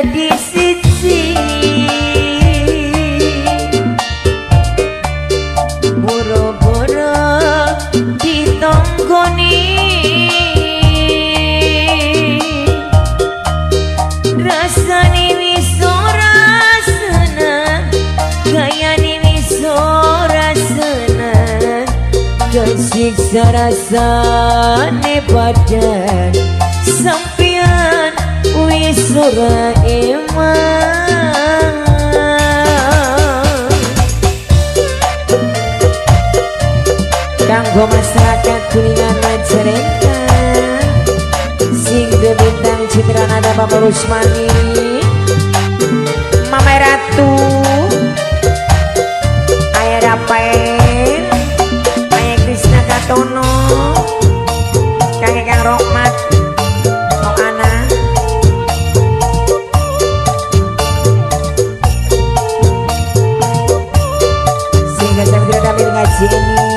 dadi siji. Boro-boro ditonggoni, rasane wis ora seneng, gayane wis ora seneng, kesiksa rasane badan sampeyan wis ora eman. Kanggo masyarakat Kuningan Majalengka, sing bintang Citranada Bapak Rusmani, Mama Ratu, Ayah Rafael, Ayah Krisna Katono, Kang Kang Rohmat, Om Ana. Sehingga saya tidak dapat ngaji ini.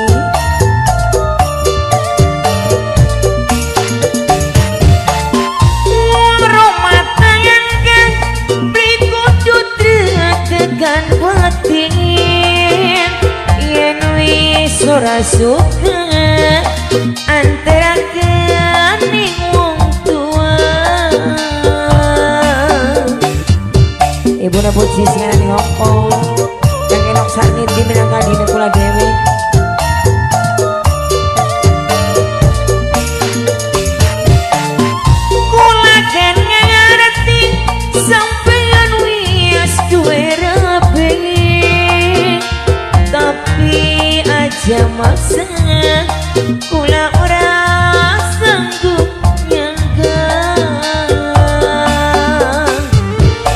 Ora suka antara kening wong tua. Ibu na puji sing ana ning Hongkong, kang enok sak ngendi minangka dine kula dhewe. Kula kan ngerti sampeyan wis duwe rabi, tapi aja maksa kula ora sanggup nyangka.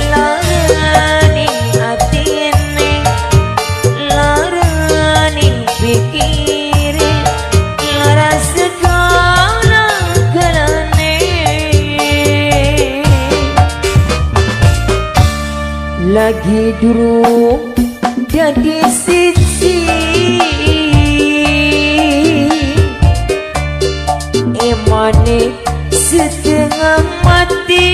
Laraning atine, laraning pikire, lara segala galane. Lagi durung dadi siji, emane setengah mati.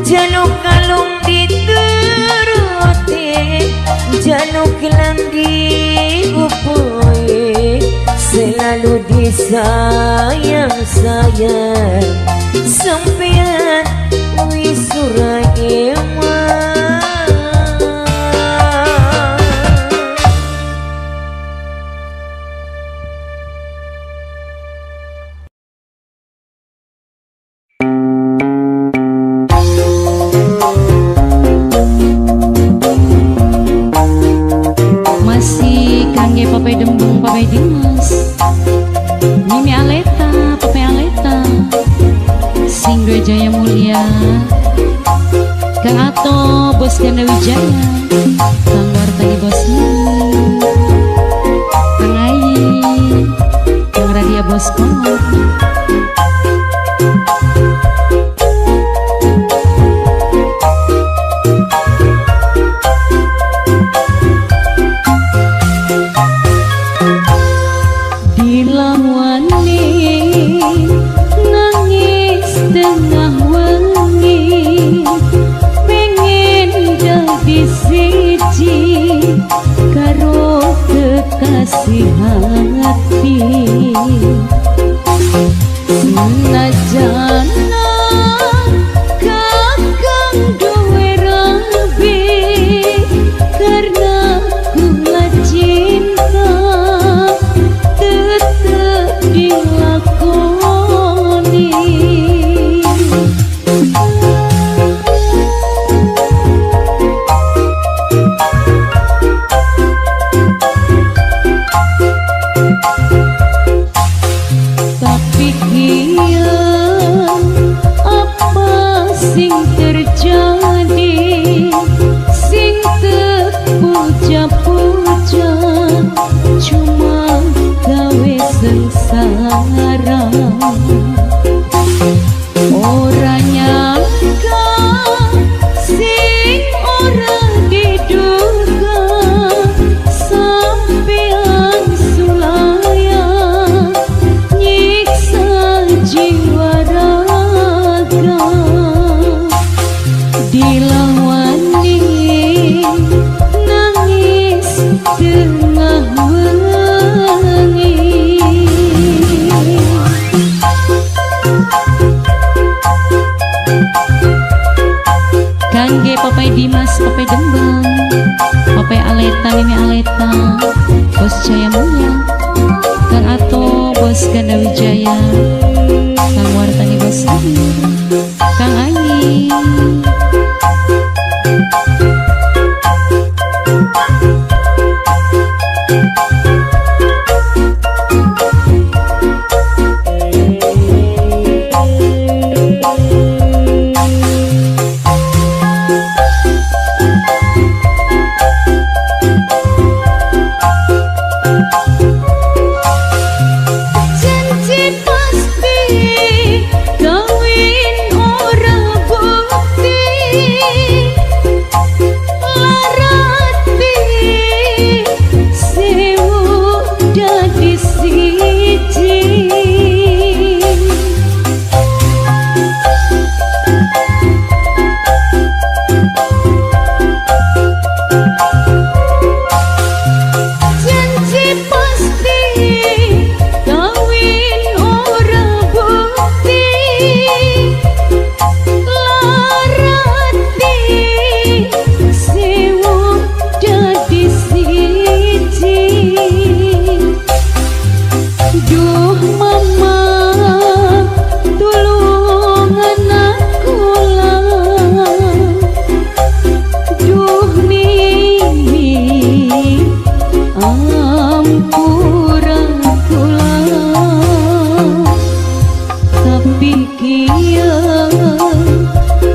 Jaluk kalung dituruti, jaluk gelang diupoi, selalu disayang-sayang sampeyan wis ora eman. Masih kangge Papai Dembung, Papai Dimas, Mimi Aleta, Papai Aleta, sing duwe Jaya Mulia, Kang Ato, Bos Ganda Wijaya, Kang Wartani Bos Nini, Kang Ayi, Kang Radia Bos Komar. Dilawani nangis tengah wengi, pengen dadi siji karo kekasih hati. Senajan kakang duwe rabi, karena kula cinta tetep dilakoni. Tapi kian Papai Dimas, Papai Dembang, Papai Aleta, Mimi Aleta, Bos Jaya Mulia, Kang Ato, Bos Ganda Wijaya, Kang Wartani, Bos Amir, Kang Ayi. Janji pasti kawin ora bukti, larati sewu dadi siji. Janji pasti kawin ora bukti, larati sewu dadi siji. Duh mama, tulung anakku lah. Duh mimi, ampura kula. Tapi kia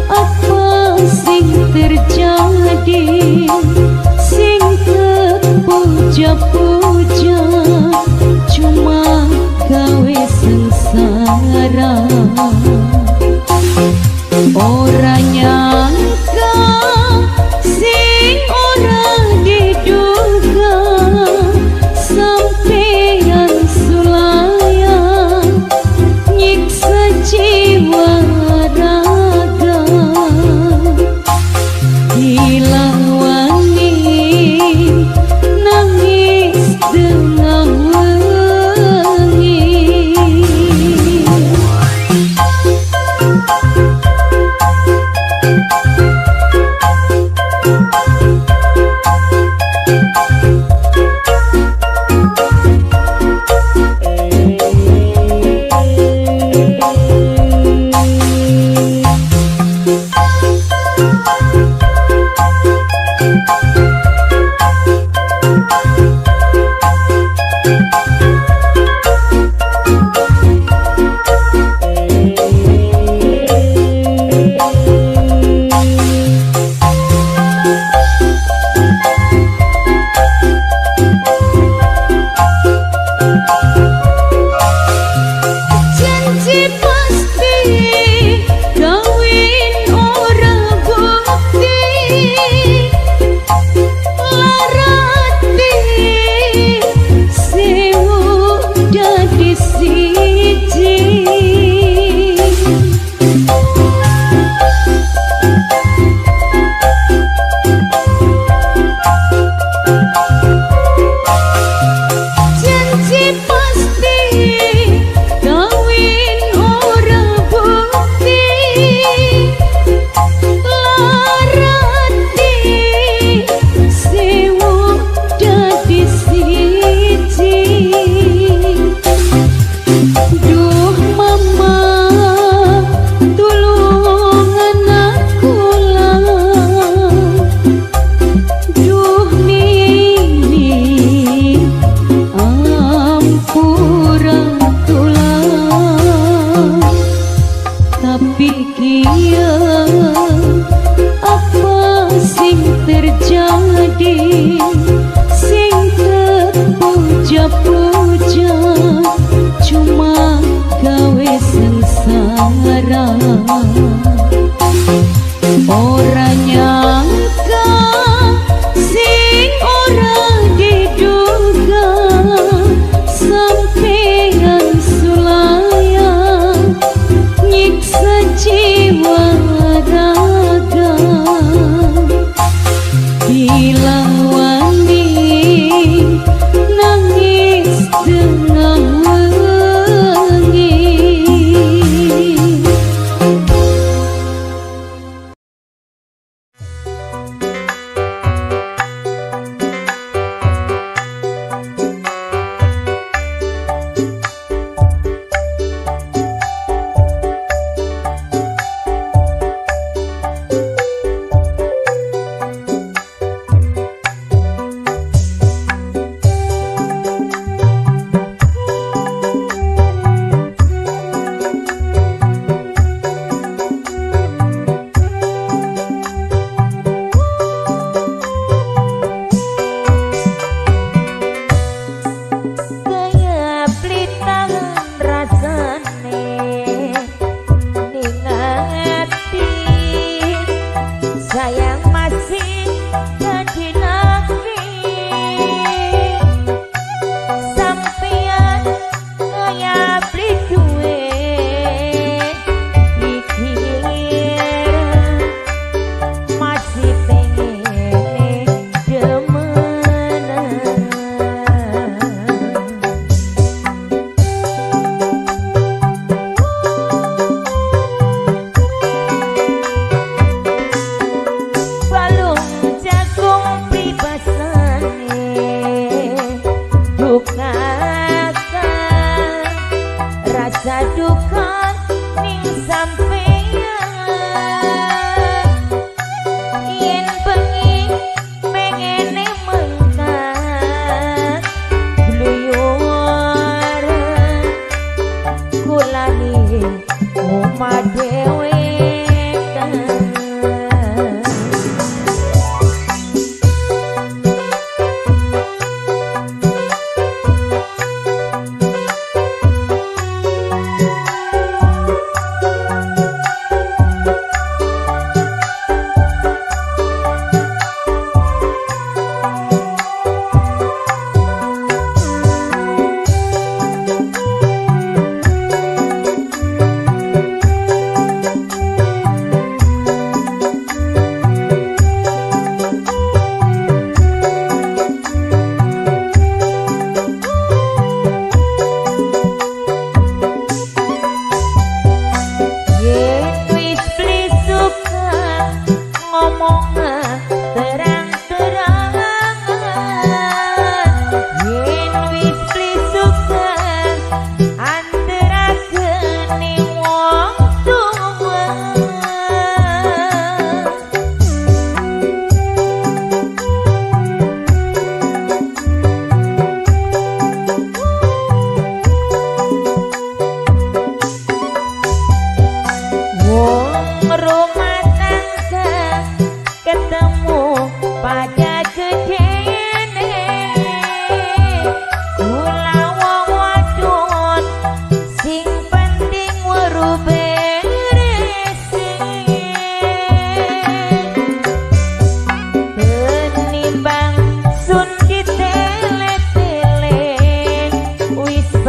apa sing terjadi, sing terpuja-puja cuma gawe sengsara. Ora nyangka sing ora diduga sampe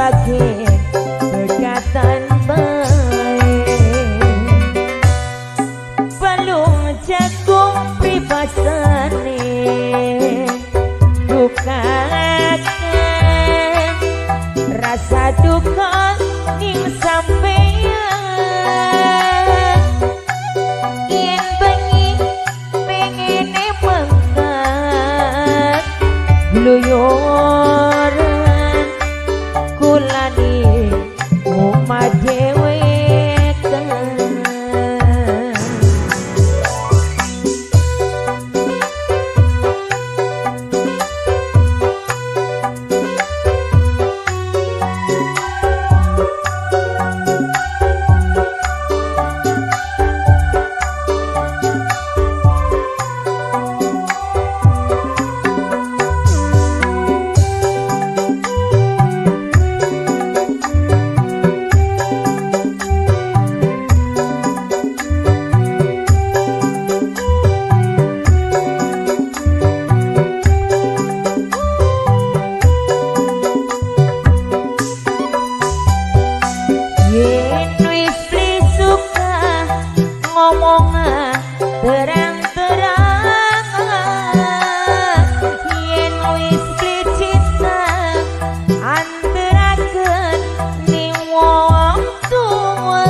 bagi pegatan bae. Balung jagung pribasane bukakan rasa duka ning sampeyan. Yen bengi pengene mangkat gluyuran kulani omah dhewe. Terang-terangan yen wis beli cinta anteraken ning wong tuwa.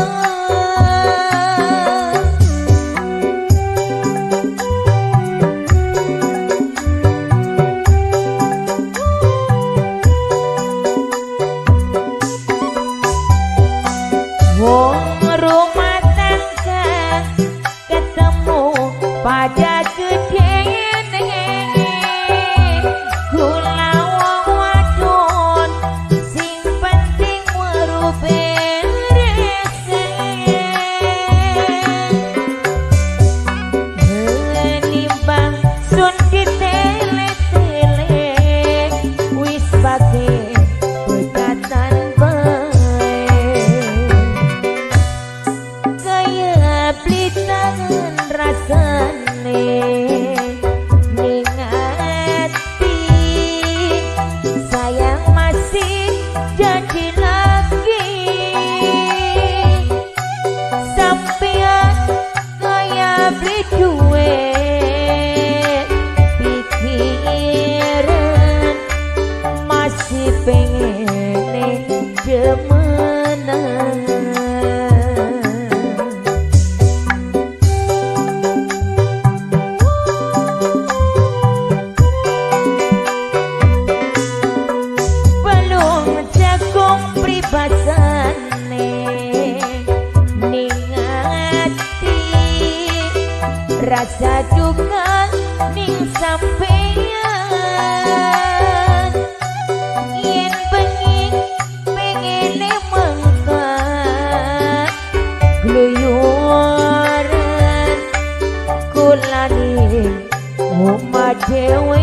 Wong rumah tangga ketemu pada gedene kula wong wadon sing penting weruh berese. Menimbang sun ditele-tele wis pake pegatan bae. Kaya blitangan rasane ning ati sayang masih jadi lagi. Sampeyan kaya beli duwe pikiran masih pengen demenan. Belum jagung pribasane ning ati rasa duka ning sampeyan. Yen bengi pengene mangkat gluyuran kulani omah dhewe.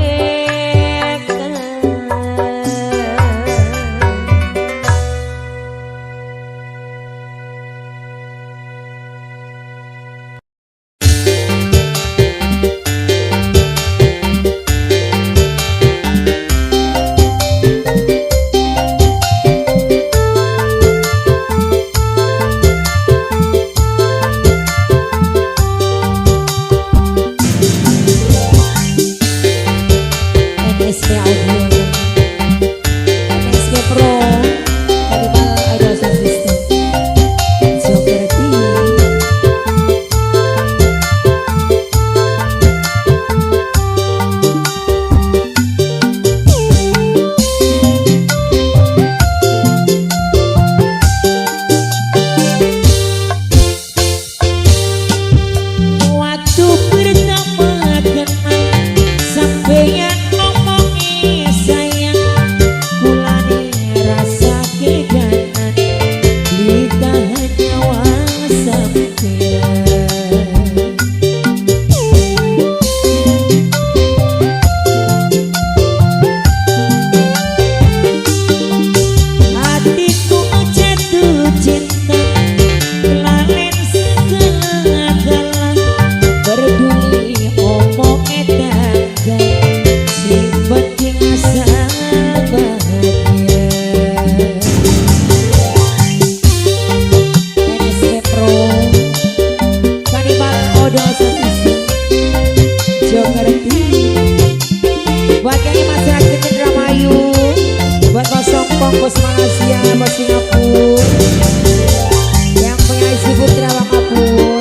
Hongkong, bos Malaysia, bos Singapura, yang punya isi putra Bang Apul.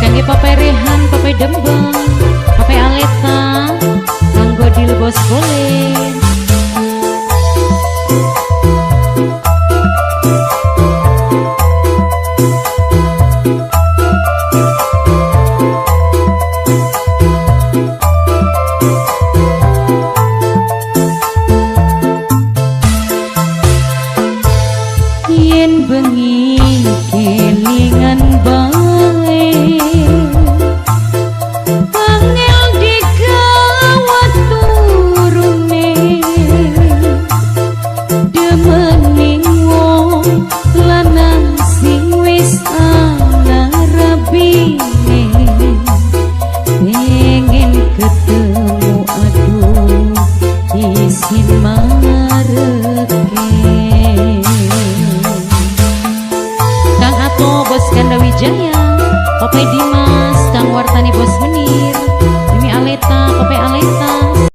Kangge Papai Rehan, Papai Dembeng, Papai Aleta, kanggo Dil Bos Bolen. Yen bengi kelingan bae, angel digawat turune, demening wong lanang sing wis ana rabine, pengen ketemu aduh isin mareke. Kang Ato, Bos Ganda Wijaya, Papai Dimas.